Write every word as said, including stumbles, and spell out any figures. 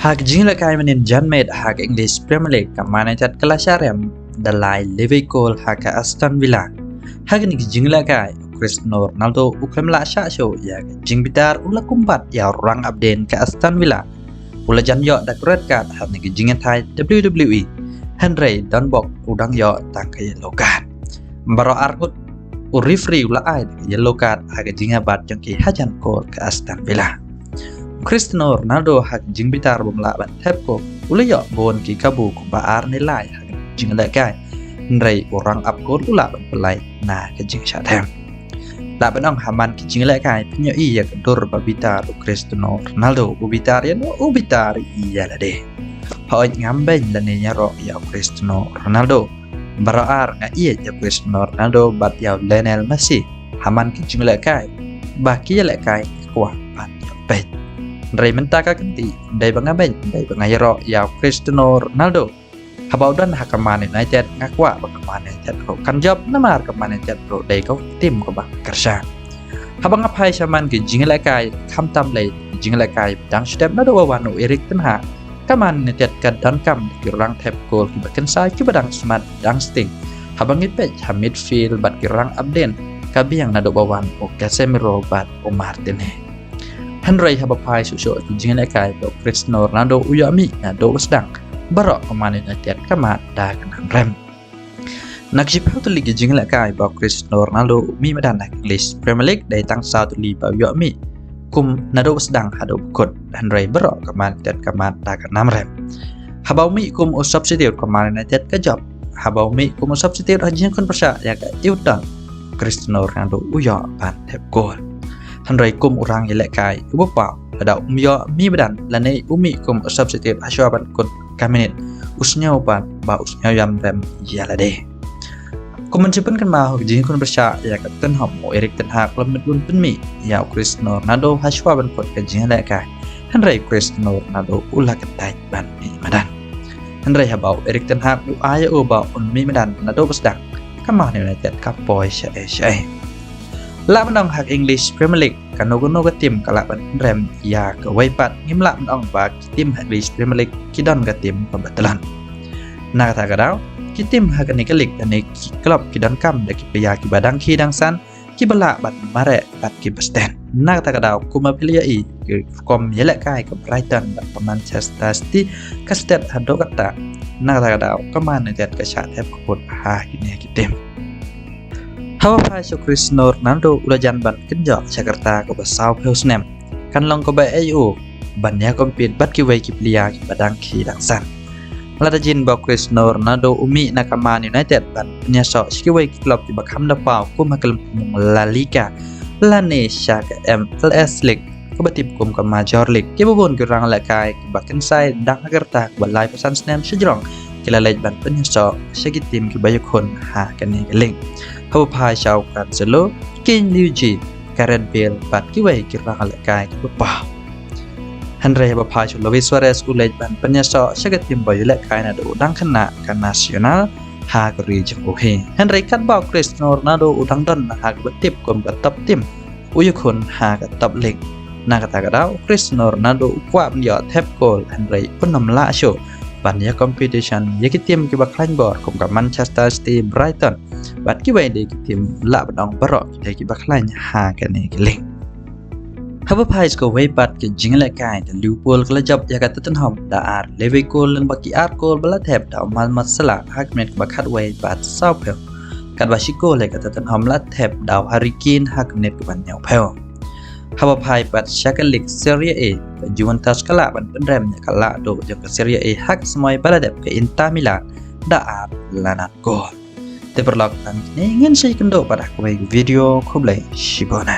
Ha ka jingïalehkai mynnin janmiet ha ka English Premier League, ka Man United ka la shah rem da lai levy goal ha ka Aston Villa. Ha kane ka jingïalehkai, u Cristiano Ronaldo u khlem lah shah shuh ïa ka jingbitar, u la kumbat ïa u rangap dien ka Aston Villa. U la jan ïoh da ka red card ha kane ka jingïatai W W E. Hynrei donbok u dang ïoh tang ka yellow card. Baroh ar ngut u referee u la ai da ka yellow card ha ka jingïabat jong ki hajan goal ka Aston Villa. Cristiano Ronaldo ha ka jingbitar bym lah ban thep goal u la ïoh bun ki kabu kumba ar ne lai ha ka jingïalehkai. Hynrei u rangap goal u lah ban pynlait na ka jingshah thep. Lah ban ong ha man ka jingïalehkai pynïohi ïa ka dur ba bitar u Cristiano Ronaldo, u bitar ïano u bitar ïa lade. Hooid, ngam beiñ lane ïaroh ïa u Cristiano Ronaldo. Baroh ar nga ïeit ïa u Cristiano Ronaldo bad ïa u Lionel Messi ha man ka jingïalehkai ba ki ïalehkai ki kwah ban ïoh peit. Hynrei mynta ka kynti, dei ba nga beiñ, dei ba nga ïaroh ïa u Cristiano Ronaldo. Haba u don ha ka Man United, nga kwah ba ka Man United ruh kan jop, namar ka Man United ruh dei ka tim kaba kyrshan. Haba nga phai sha man ka jingïalehkai, khamtam lei ka jingïalehkai ba dang shu dep naduh ba wan u Erik ten Hag, ka Man United ka donkam da ki rangthep goal kiba kynsai, kiba dang smat, dang sting. Haba ngi peit ha midfield bad ki rangap dien, ka biang naduh ba wan u Casemiro bad u Martinez. Hynrei haba phai shuh shuh ki jingïalehkai, ba u Cristiano Ronaldo u ïoh mih naduh ba sdang, baroh ka Man United ka mad da ka nam rem. Na ki shiphew tylli ki jingïalehkai ba u Cristiano Ronaldo u mih madan ha ka English Premier League, dei tang saw tylli ba u ïoh mih kum naduh ba sdang haduh ba kut. Hynrei baroh ka Man United ka mad da ka nam rem. Haba u mih kum u substitute, ka Man United ka jop. Haba u mih kum u substitute ha jingïakhun pyrshah ïa ka Everton, Cristiano Ronaldo u ïoh ban thep goal. Hynrei kum u rangïalehkai uba paw, lada um ïoh mih madan lane u mih kum u substitute hashwa ban kut ka minit, u sngew pat ba u sngew ïam rem ïa lade. Kum ban shu pynkynmaw, ha ka jingïakhun pyrshah ïa ka Tottenham, u Erik ten Hag u la mut ban pynmih ïa u Cristiano Ronaldo hashwa ban kut ka jingïalehkai. Hynrei u Cristiano Ronaldo u la kyntait ban mih madan. Hynrei haba u Erik ten Hag u ai ïa u ba un mih madan naduh ba sdang, ka Man United ka poi shaei shaei. Lah ban ong ha ka English Premier League, kano kano ka tim ka lah ban pynrem ïa kawei pat. Ngim lah ban ong ba ki tim ha English Premier League ki don ka tim kaba tlot. Na kata ka daw, ki tim ha kane ka league lane ki club ki donkam da ki player kiba dang khih dang san, kiba lah ban mareh bad kiba stet. Na kata ka daw, kumba phi la ïohi, ka rukom ïalehkai ka Brighton bad ka Manchester City ka stet haduh katta. Na kata ka daw, ka Man United ka shah thep kput ha kine ki tim. Haba phai sha u Cristiano Ronaldo, u la jan ban kynjoh sha ka rta kaba sawphew snem. Kan long kaba ei ïa u ban ïa compete bad kiwei ki player kiba dang khih dang san. Lada jin ba u Cristiano Ronaldo u mih na ka Man United ban pynïasoh sha kiwei ki club kiba kham da paw, kum ha ka lympung La Liga lane sha ka M L S League, kaba tip kum ka Major League, kiba bun ki rangïalehkai kiba kynsai dang ha ka rta kaba laiphew san snem shajrong ki la leit ban pynïasoh sha ki tim kiba ïakhun ha kane ka league. Haba phai sha u Cancelo, Kane, Luigi, Gareth Bale bad kiwei ki rangïalehkai kiba paw. Hynrei haba phai sha u Luis Suarez, u leit ban pynïasoh sha ka tim ba u ïalehkai naduh u dang khynnah, ka Nacional, ha ka ri jong u hi. Hynrei katba u Cristiano Ronaldo u dang don ha kaba tip kum ka top team, u ïakhun ha ka top league. Na kata ka daw, u Cristiano Ronaldo u kwah ban ïoh thep goal, hynrei um lah shuh ban ïa competition ïa ki tim kiba khlaiñ bor kum ka Manchester City, Brighton bad kiwei de ki tim, lah ban ong baroh ki de kiba khlaiñ ha kane ka league. Haba phai sha kawei pat ka jingïalehkai, ka Liverpool ka la jop ïa ka Tottenham da ar levy goal lyngba ki ar goal ba la thep da u Mohamed Salah ha ka minit kaba khatwei bad sawphew. Katba shi goal ïa ka Tottenham la thep da u Harry Kane ha ka minit kaba hynñiewphew. Haba phai pat sha ka league Serie A, ka Juventus ka lah ban pynrem ïa ka lahduh jong ka Serie A ha ka samoi ba la dep ka Inter Milan da ar la nat goal. Te paralok, tang kine, ngin sa ïakynduh pat ha kawei ka video. Khublei shibun.